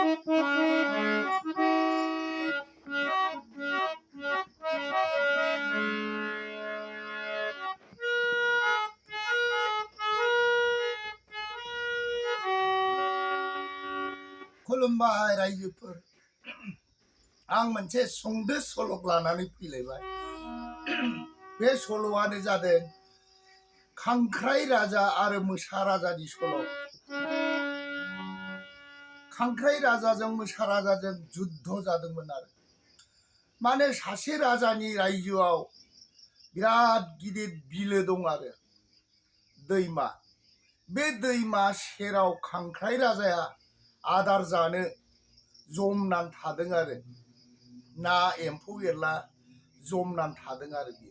खुलुमबाय रायजोफोर आं मोनसे सुंद' सल' लानानै फैलायबाय बे सल'आनो जादों खांख्राइ राजा आरो मोसा राजानि सल' खांख्राइ राजाजों मोसा राजाजों जुद्ध जादोंमोन आरो माने सासे राजानि रायजोआव बिराद गिदिर बिलो दं आरो दैमा बे दैमा सेराव खांख्राइ राजाया आदार जानो जमनानै थादों आरो ना एम्फौ एनला जमनानै थादों आरो बे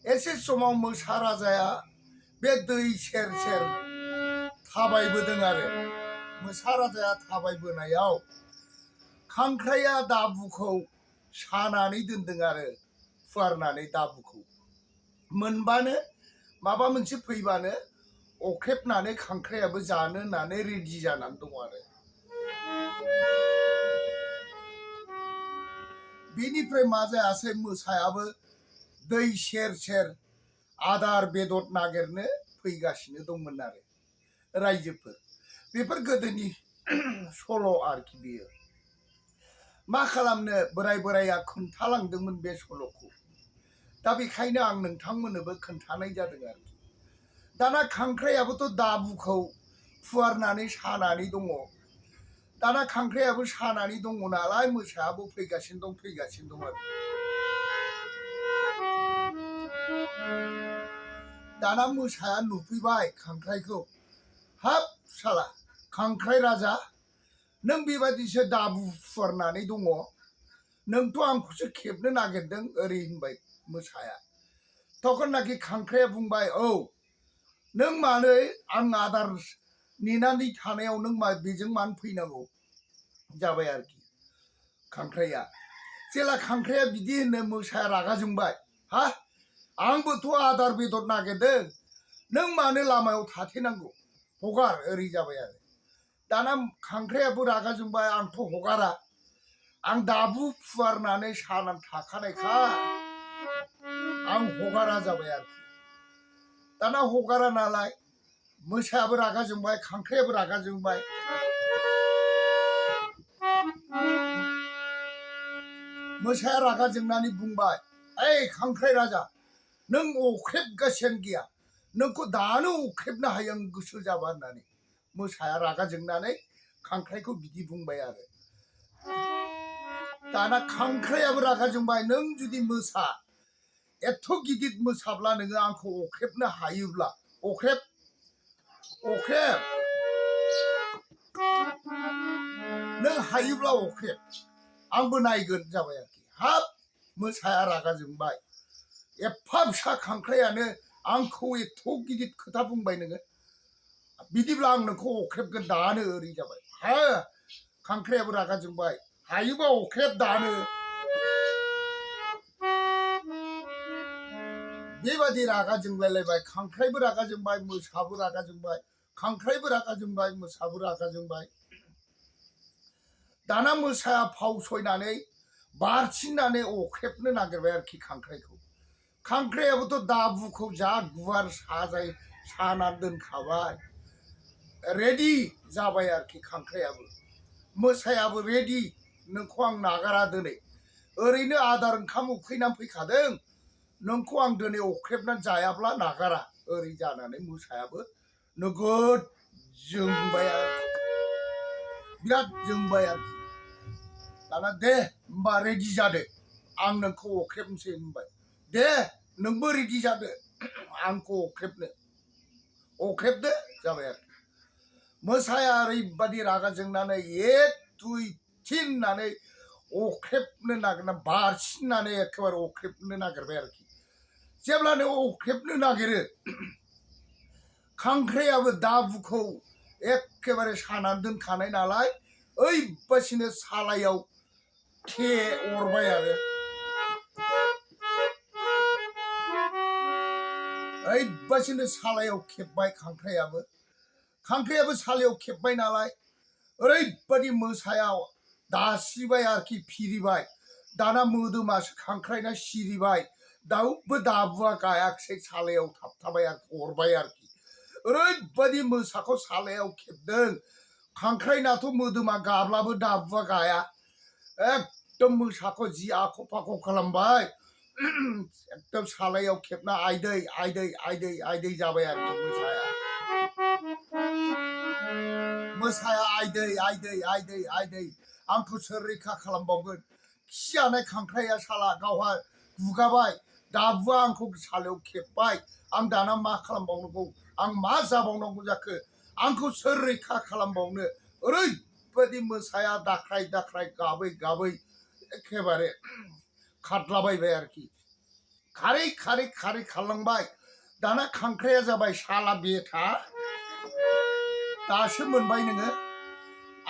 एसे समाव मोसा राजाया बे दै सेर सेर थाबायबोदों आरो मोसा राजाया थाबायबोनायाव खांख्राइया दाबुखौ सानानै दोनदों आरो फुवारनानै दाबुखौ मोनबानो माबा मोनसे फैबानो अख्रेबनानै खांख्राइयाबो जानो होननानै रेडि जानानै दं आरो बेनिफ्राय मा जायासै मोसायाबो दै सेर सेर आदार बेदर नागिरनो फैगासिनो दंमोन आरो रायजोफोर बेफोर गोदोनि सल' आरोखि बेयो मा खालामनो बोराय बोराया खोन्थालांदोंमोन बे सल'खौ दा बेखायनो आं नोंथांमोननोबो खोन्थानाय जादों आरोखि दाना खांख्राइयाबोथ' दाबुखौ फुवारनानै सानानै दङ दाना खांख्राइयाबो सानानै दङ नालाय मोसायाबो फैगासिनो दं आरो दाना मोसाया नुफैबाय खांख्राइखौ हाब साला खांख्राइ राजा नों बेबादिसो दाबु फुवारनानै दङ नोंथ' आंखौसो खेबनो नागिरदों ओरै होनबाय मोसाया तखननाखि खांख्राइया बुंबाय औ नों मानो आं आदार नेनानै थानायाव नों बेजों मानो फैनांगौ जाबाय आरोखि खांख्राइया जेला खांख्राइया बिदि होनो मोसाया रागा जोंबाय हा आंबोथ' आदार बेदर नागिरदों नों मानो लामायाव थाथेनांगौ हगार ओरै जाबाय आरो दाना खांख्राइयाबो रागा जोंबाय आंथ' हगारा आं दाबु फुवारनानै सानानै थाखानायखा आं हगारा जाबाय आरोखि दाना हगारा नालाय मोसायाबो रागा जोंबाय खांख्राइयाबो रागा जोंबाय मोसाया रागा जोंनानै बुंबाय ओइ खांख्राइ राजा नों अख्रेबगासिनो गैया नोंखौ दानो अख्रेबनो हायो आं गोसो जाबा होननानै मोसाया रागा जोंनानै खांख्राइखौ बिदि बुंबाय आरो दाना खांख्राइयाबो रागा जोंबाय नों जुदि मोसा एथ' गिदिर मोसाब्ला नोङो आंखौ अख्रेबनो हायोब्ला अख्रेब नों हायोब्ला अख्रेब आंबो नायगोन जाबाय आरोखि हाब मोसाया रागा जोंबाय एफा फिसा खांख्राइयानो आंखौ एथ' गिदिर खोथा बुंबाय नोङो बिदिब्ला आं नोंखौ अख्रेबगोन दानो ओरै जाबाय हा खांख्राइयाबो रागा जोंबाय हायोबा अख्रेब दानो बेबादि रागा जोंलायलायबाय खांख्राइबो रागा जोंबाय मोसाबो रागा जोंबाय खांख्राइबो रागा जोंबाय मोसाबो रागा जोंबाय दाना मोसाया फावसयनानै बारसिननानै अख्रेबनो नागिरबाय आरोखि खांख्राइखौ खांख्राइयाबोथ' दाबुखौ जा गुवार सानानै दोनखाबाय रेडि जाबाय आरोखि खांख्राइयाबो मोसायाबो रेडि नोंखौ आं नागारा दिनै ओरैनो आदार ओंखाम उखैनानै फैखादों नोंखौ आं दिनै अख्रेबनानै जायाब्ला नागारा ओरै जानानै मोसायाबो नोगोद जोंबाय आरोखि बिराद जोंबाय आरोखि दाना दे होमबा रेडि जादो आं नोंखौ अख्रेबनोसै होनबाय दे नोंबो रेडि जादो आंखौ अख्रेबदो जाबाय आरोखि मोसाया ओरैबादि रागा जोंनानै एक दुइ थिन होननानै अख्रेबनो नागिरना बारसिननानै एखेबारे अख्रेबनो नागिरबाय आरोखि जेब्लानो अख्रेबनो नागिरो खांख्राइयाबो दाबुखौ एखेबारे सानानै दोनखानाय नालाय ओइबासिनो सालायाव थे अरबाय आरो ओइबासिनो सालायाव खेबबाय खांख्राइयाबो सालायाव खेबबाय नालाय ओरैबायदि मोसायाव दासिबाय आरोखि फिरिबाय दाना मोदोमासो खांख्राइना सिरिबाय दाउबो दाबुआ गायाखिसै सालायाव थाबथाबाय आरोखि अरबाय आरोखि ओरैबायदि मोसाखौ सालायाव खेबदों खांख्राइनाथ' मोदोमा गाब्लाबो दाबुआ गाया एकदम मोसाखौ जि आख' फाख' खालामबाय एकदम सालायाव खेबना आयदै आयदै आयदै आयदै जाबाय आरोखि मोसाया आयदै आयदै आयदै आयदै आंखौ सोर रैखा खालामबावगोन खि जानाय खांख्राइया साला गावहा गुगाबाय दाबुआ आंखौ सालायाव खेबबाय आं दाना मा खालामबावनांगौ आं मा जाबावनांगौ जाखो आंखौ सोर रैखा खालामबावनो ओरैबायदि मोसाया दाख्राय दाख्राय गाबै गाबै एखेबारे खारलाबायबाय आरोखि खारै खारै खारै खारलांबाय दाना खांख्राइया जाबाय साला बेथा दासो मोनबाय नोङो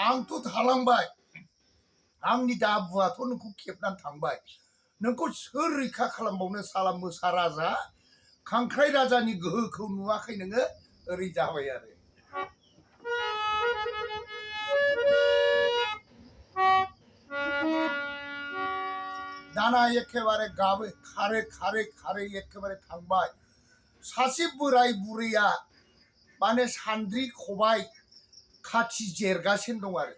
आंथ' थालांबाय आंनि दाबुआथ' नोंखौ खेबनानै थांबाय नोंखौ सोर रैखा खालामबावनो साला मोसा राजा खांख्राइ राजानि गोहोखौ नुवाखै नोङो ओरै जाबाय आरो दाना एखेबारे गाबै खारै खारै खारै एखेबारे थांबाय सासे बोराय बुरैया माने सान्द्रि खबाइ खाथि जेरगासिनो दं आरो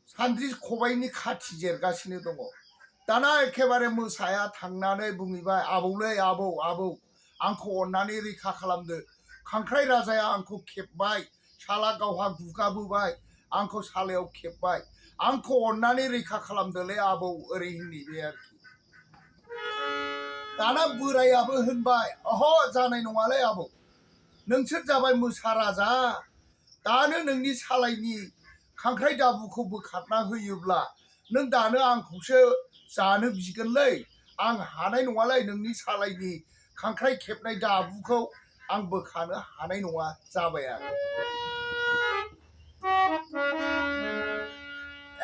सान्द्रि खबाइनि खाथि जेरगासिनो दङ दाना एखेबारे मोसाया थांनानै बुंहैबाय आबौलै आबौ आबौ आंखौ अननानै रैखा खालामदो खांख्राइ राजाया आंखौ खेबबाय साला गावहा गुगाबोबाय आंखौ सालायाव खेबबाय आंखौ अननानै रैखा खालामदोलै आबौ ओरै होनहैबाय आरोखि दाना बोरायाबो होनबाय अह जानाय नङालै आबौ नोंसोर जाबाय मोसा राजा दानो नोंनि सालायनि खांख्राइ दाबुखौ बोखारना होयोब्ला नों दानो आंखौसो जानो बिगोनलै आं हानाय नङालै नोंनि सालायनि खांख्राइ खेबनाय दाबुखौ आं बोखानो हानाय नङा जाबाय आरो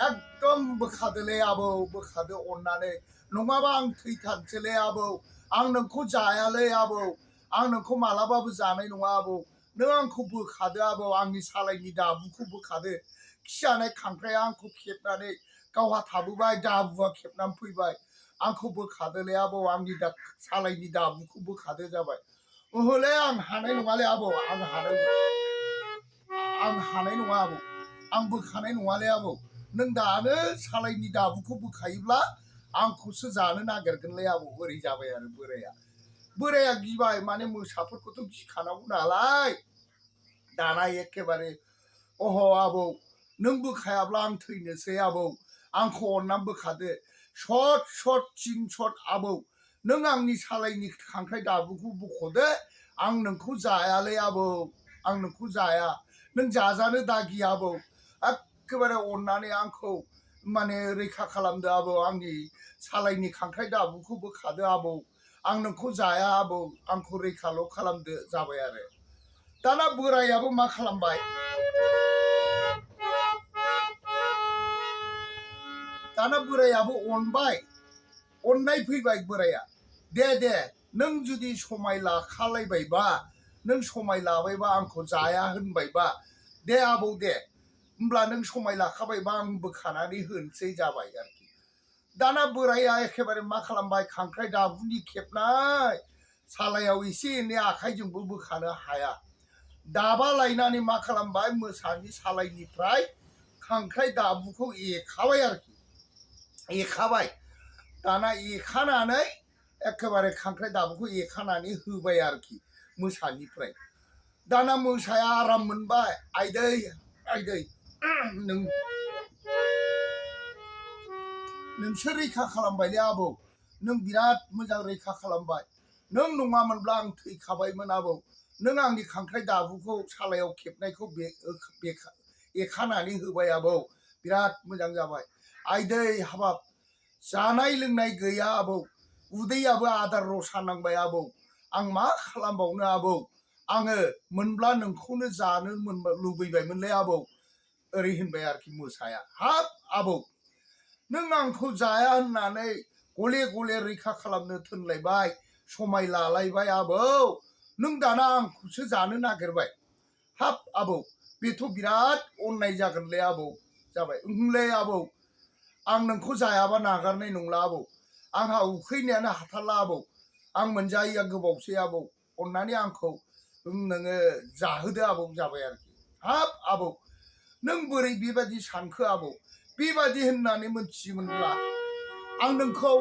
एकदम बोखादोलै आबौ बोखादो अननानै नङाबा आं थैथारसैलै आबौ आं नोंखौ जायालै आबौ आं नोंखौ मालाबाबो जानाय नङा आबौ नों आंखौ बोखादो आबौ आंनि सालायनि दाबुखौ बोखादो खि जानाय खांख्राइया आंखौ खेबनानै गावहा थाबोबाय दाबुआ खेबनानै फैबाय आंखौ बोखादोलै आबौ आंनि सालायनि दाबुखौ बोखादो जाबाय ओहोलै आं हानाय नङालै आबौ आं हानाय नङा आबौ आं बोखानाय नङालै आबौ नों दानो सालायनि दाबुखौ बोखायोब्ला आंखौसो जानो नागिरगोनलै आबौ ओरै जाबाय आरो बोराया गिबाय माने मोसाफोरखौथ' गिखानांगौ नालाय दाना एखेबारे अह आबौ नों बोखायाब्ला आं थैनोसै आबौ आंखौ अननानै बोखादो सट सट थिन सट आबौ नों आंनि सालायनि खांख्राइ दाबुखौ बख'दो आं नोंखौ जायालै आबौ आं नोंखौ जाया नों जाजानो दागि आबौ एखेबारे अननानै आंखौ माने रैखा खालामदो आबौ आंनि सालायनि खांख्राइ दाबुखौ बोखादो आबौ आं नोंखौ जाया आबौ आंखौ रैखाल' खालामदो जाबाय आरो दाना बोरायाबो मा खालामबाय दाना बोरायाबो अनबाय अननाय फैबाय बोराया दे नों जुदि समाय लाखालायबायबा नों समाय लाबायबा आंखौ जाया होनबायबा दे आबौ दे होमब्ला नों समाय लाखाबायबा आं बोखानानै होनोसै जाबाय आरोखि दाना बोराया एखेबारे मा खालामबाय खांख्राइ दाबुनि खेबनाय सालायाव एसे एनै आखाइजोंबो बोखानो हाया दाबा लायनानै मा खालामबाय मोसानि सालायनिफ्राय खांख्राइ दाबुखौ एखाबाय आरोखि एखाबाय दाना एखानानै एखेबारे खांख्राइ दाबुखौ एखानानै होबाय आरोखि मोसानिफ्राय दाना मोसाया आराम मोनबाय आयदै आयदै नोंसो रैखा खालामबायलै आबौ नों बिराद मोजां रैखा खालामबाय नों नङामोनब्ला आं थैखाबायमोन आबौ नों आंनि खांख्राइ दाबुखौ सालायाव खेबनायखौ एखानानै होबाय आबौ बिराद मोजां जाबाय आयदै हाबाब जानाय लोंनाय गैया आबौ उदैयाबो आदार रसा नांबाय आबौ आं मा खालामबावनो आबौ आङो मोनब्ला नोंखौनो जानो लुबैबायमोनलै आबौ ओरै होनबाय आरोखि मोसाया हाब आबौ नों आंखौ जाया होननानै गले गले रैखा खालामनो थोनलायबाय समाय लालायबाय आबौ नों दाना आंखौसो जानो नागिरबाय हाब आबौ बेथ' बिराद अननाय जागोनलै आबौ जाबाय ओंलै आबौ आं नोंखौ जायाबा नागारनाय नंला आबौ आंहा उखैनायानो हाथारला आबौ आं मोनजायैया गोबावसै आबौ अननानै आंखौ नोङो जाहोदो आबौ जाबाय आरोखि हाब आबौ नों बोरै बेबादि सानखो आबौ बेबादि होननानै मोनथियोमोनब्ला आं नोंखौ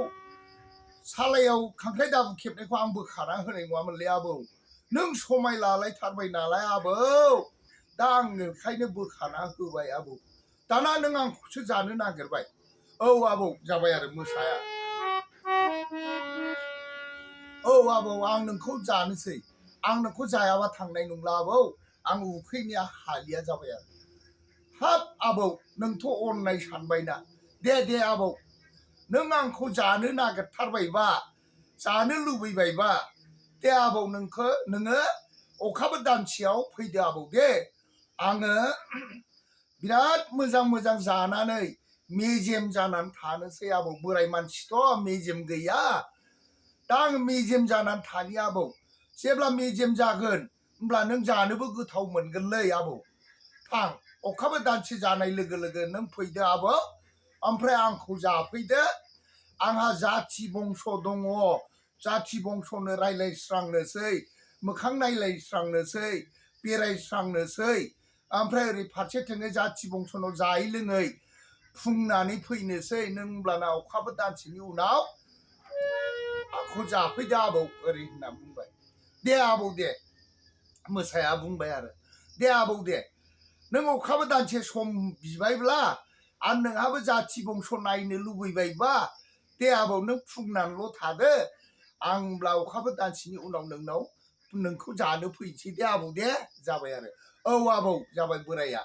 सालायाव खांख्राइ दाबु खेबनायखौ आं बोखाना होनाय नङामोनलै आबौ नों समाय लालायथारबाय नालाय आबौ दा आं ओंखायनो बोखाना होबाय आबौ दाना नों आंखौसो जानो नागिरबाय औ आबौ जाबाय आरो मोसाया औ आबौ आं नोंखौ जानोसै आं नोंखौ जायाबा थांनाय नंला आबौ आं उखैनाया हालिया जाबाय आरो हाब आबौ नोंथ' अननाय सानबायना दे आबौ नों आंखौ जानो नागिरथारबायबा जानो लुबैबायबा दे आबौ नोङो अखाबो दानसेयाव फैदो आबौ दे आङो बिराद मोजां जानानै मेजेम जानानै थानोसै आबौ बोराय मानसिथ' मेजेम गैया दा आं मेजेम जानानै थानि आबौ जेब्ला मेजेम जागोन होमब्ला नों जानोबो गोथाव मोनगोनलै आबौ थां अखाबो दानसे जानाय लोगो लोगो नों फैदो आबौ ओमफ्राय आंखौ जाफैदो आंहा जाथि बंस दङ जाथि बंसनो रायलायस्रांनोसै मोखां नायलायस्रांनोसै बेरायस्रांनोसै ओमफ्राय ओरै फारसेथिंनो जाथि बंसनाव जायै लोङै फुंनानै फैनोसै नों होमब्लाना अखाबो दानसेनि उनाव आंखौ जाफैदो आबौ ओरै होनना बुंबाय दे आबौ दे मोसाया बुंबाय आरो दे आबौ दे नों अखाबो दानसे सम बिबायब्ला आरो नोंहाबो जाथि बंस नायनो लुबैबायबा दे आबौ नों फुंनानैल' थादो आं होमब्ला अखाबो दानसेनि उनाव नोंखौ जानो फैनोसै दे आबौ दे जाबाय आरो औ आबौ जाबाय बोराया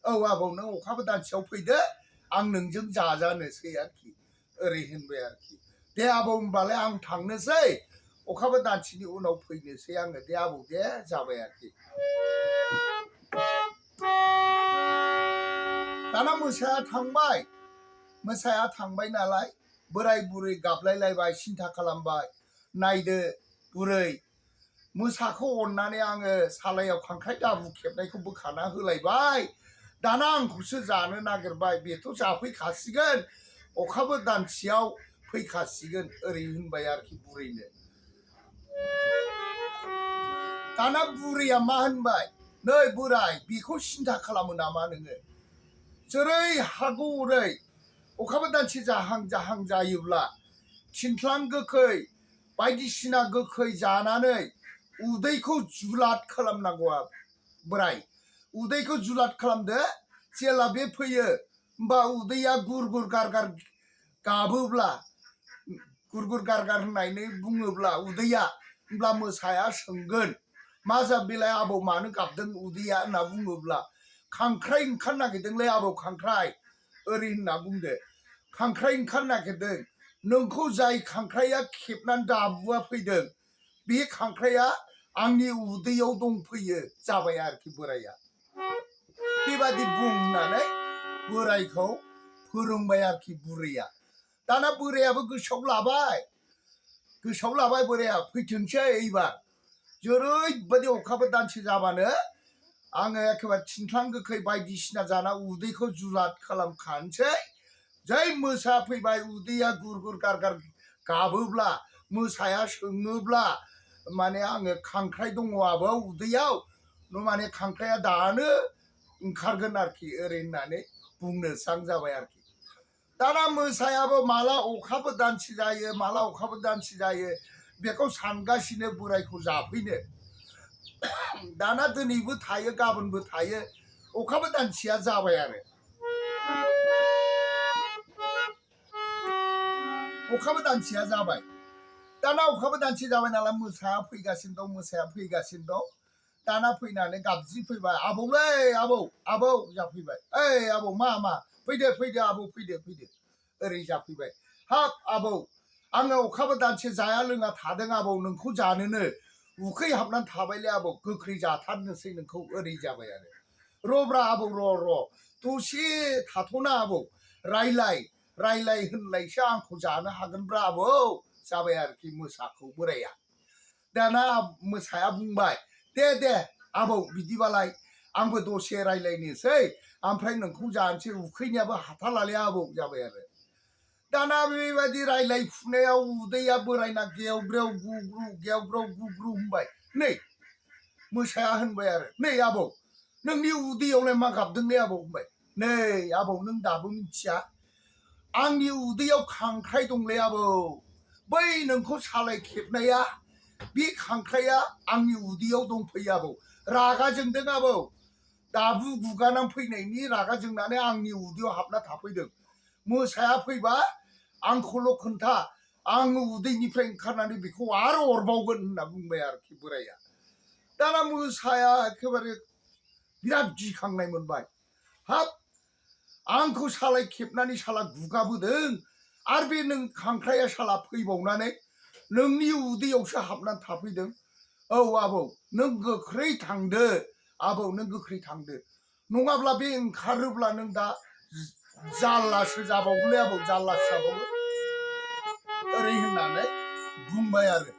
औ आबौ नों अखाबो दानसेयाव फैदो आं नोंजों जाजानोसै आरोखि ओरै होनबाय आरोखि दे आबौ होमबालाय आं थांनोसै अखाबो दानसेनि उनाव फैनोसै आङो दे आबौ दे जाबाय आरोखि दाना मोसाया थांबाय नालाय बोराय बुरै गाबलायलायबाय सिन्था खालामबाय नायदो बुरै मोसाखौ अननानै आङो सालायाव खांख्राइ दाबु खेबनायखौ बोखाना होलायबाय दाना आंखौसो जानो नागिरबाय बेथ' जाफैखासिगोन अखाबो दानसेयाव फैखासिगोन ओरै होनबाय आरोखि बुरैनो दाना बुरैया मा होनबाय नै बोराय बेखौ सिन्था खालामो नामा नोङो जेरै हागौ ओरै अखाबो दानसे जाहां जायोब्ला थिनथ्लां गोखै बायदिसिना गोखै जानानै उदैखौ जुलाद खालामनांगौ बोराय उदैखौ जुलाद खालामदो जेला बे फैयो होमबा उदैया गुर गारगार गाबोब्ला गुर गारगार होननानै बुङोब्ला उदैया होमब्ला मोसाया सोंगोन मा जाबिलाय आबौ मानो गाबदों उदैया होनना बुङोब्ला खांख्राइ ओंखारनो नागिरदोंलै आबौ खांख्राइ ओरै होनना बुंदो खांख्राइ ओंखारनो नागिरदों नोंखौ जाय खांख्राइया खेबनानै दाबुआ फैदों बे खांख्राइया आंनि उदैयाव दंफैयो जाबाय आरोखि बोराया बेबादि बुंनानै बोरायखौ फोरोंबाय आरोखि बुरैया दाना बोरायाबो गोसोआव लाबाय बोराया फैथोंसै एबार जेरैबायदि अखाबो दानसे जाबानो आङो एखेबारे थिनथ्लां गोखै बायदिसिना जाना उदैखौ जुलाद खालामखानोसै जै मोसा फैबाय उदैया गुर गारगार गाबोब्ला मोसाया सोङोब्ला माने आङो खांख्राइ दङ आबौ उदैयाव माने खांख्राइया दानो ओंखारगोन आरोखि ओरै होननानै बुंनो स्रां जाबाय आरोखि दाना मोसायाबो माला अखाबो दानसे जायो बेखौ सानगासिनो बोरायखौ जाफैनो दाना दिनैबो थायो गाबोनबो थायो अखाबो दानसेया जाबाय आरो अखाबो दानसेया जाबाय दाना अखाबो दानसे जाबाय नालाय मोसाया फैगासिनो दं दाना फैनानै गाबज्रि फैबाय आबौलै आबौ जाफैबाय ओइ आबौ मा फैदो आबौ फैदो ओरै जाफैबाय हाब आबौ आङो अखाबो दानसे जाया लोङा थादों आबौ नोंखौ जानोनो उखै हाबनानै थाबायलै आबौ गोख्रै जाथारनोसै नोंखौ ओरै जाबाय आरो र'ब्रा आबौ र' दसे थाथ'ना आबौ रायलाय होनलायसो आंखौ जानो हागोनब्रा आबौ जाबाय आरोखि मोसाखौ बोराया दाना मोसाया बुंबाय दे आबौ बिदिबालाय आंबो दसे रायलायनोसै ओमफ्राय नोंखौ जानोसै उखैनायाबो हाथालालै आबौ जाबाय आरो दाना बेबायदि रायलायफुनायाव उदैया बोरायना गेवग्रेव गुग्रु गेवग्रेव गुग्रु होनबाय नै मोसाया होनबाय आरो नै आबौ नोंनि उदैयावलाय मा गाबदों नै आबौ होनबाय नै आबौ नों दाबो मिथिया आंनि उदैयाव खांख्राइ दंलै आबौ बै नोंखौ सालाय खेबनाया बे खांख्राइया आंनि उदैयाव दंफैयो आबौ रागा जोंदों आबौ दाबु गुगानानै फैनायनि रागा जोंनानै आंनि उदैयाव हाबना थाफैदों मोसाया फैबा आंखौल' खोन्था आङो उदैनिफ्राय ओंखारनानै बेखौ आरो अरबावगोन होनना बुंबाय आरोखि बोराया दाना मोसाया एखेबारे बिराद गिखांनाय मोनबाय हाब आंखौ सालाय खेबनानै साला गुगाबोदों आरो बे नों खांख्राइया साला फैबावनानै नोंनि उदैयावसो हाबनानै थाफैदों औ आबौ नों गोख्रै थांदो आबौ नों गोख्रै थांदो नङाब्ला बे ओंखारोब्ला नों दा जाल्लासो जाबावगोनलै आबौ जाल्लासो जाबावगोन ओरै होननानै बुंबाय आरो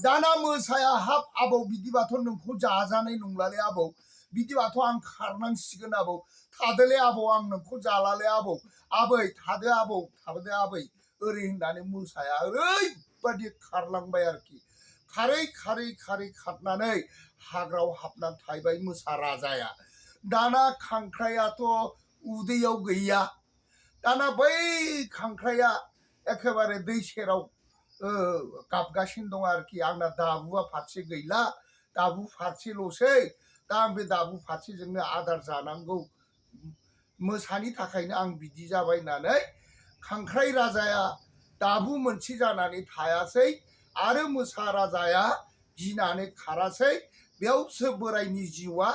दाना मोसाया हाब आबौ बिदिबाथ' नोंखौ जाजानाय नंलालै आबौ बिदिबाथ' आं खारनांसिगोन आबौ थादोलै आबौ आं नोंखौ जालालै आबौ आबै थादो आबौ थादो आबै ओरै होननानै मोसाया ओरैबादि खारलांबाय आरोखि खारै खारै खारै खारनानै हाग्रायाव हाबनानै थाहैबाय मोसा राजाया दाना खांख्राइयाथ' उदैयाव गैया दाना बै खांख्राइया एखेबारे दै सेराव गाबगासिनो दं आरोखि आंना दाबुआ फारसे गैला दाबु फारसेल'सै दा आं बे दाबु फारसेजोंनो आदार जानांगौ मोसानि थाखायनो आं बिदि जाबाय होननानै खांख्राइ राजाया दाबु मोनसे जानानै थायासै आरो मोसा राजाया गिनानै खारासै बेयावसो बोरायनि जिउआ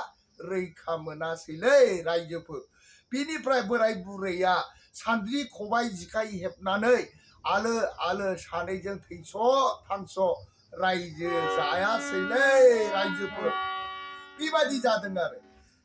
रैखा मोनासैलै रायजोफोर बिनिफ्राय बोराय बुरैया सान्द्रि खबाइ जिखाइ हेबनानै आलो आलो सानैजों थैस' थांस' रायजो जायासैलै रायजोफोर बेबायदि जादों आरो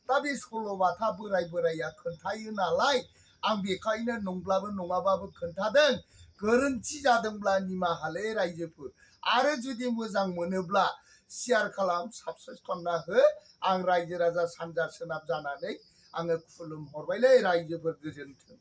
दा बे सल'बाथा बोराय बोराया खोन्थायो नालाय आं बेखायनो नंब्लाबो नङाबाबो खोन्थादों गोरोन्थि जादोंब्ला निमाहालै रायजोफोर आरो जुदि मोजां मोनोब्ला शेयार खालाम साबस्क्राइब खालामना हो आं रायजो राजा सानजा सोनाब जानानै आङो खुलुमहरबायलै रायजोफोर गोजोन्थों।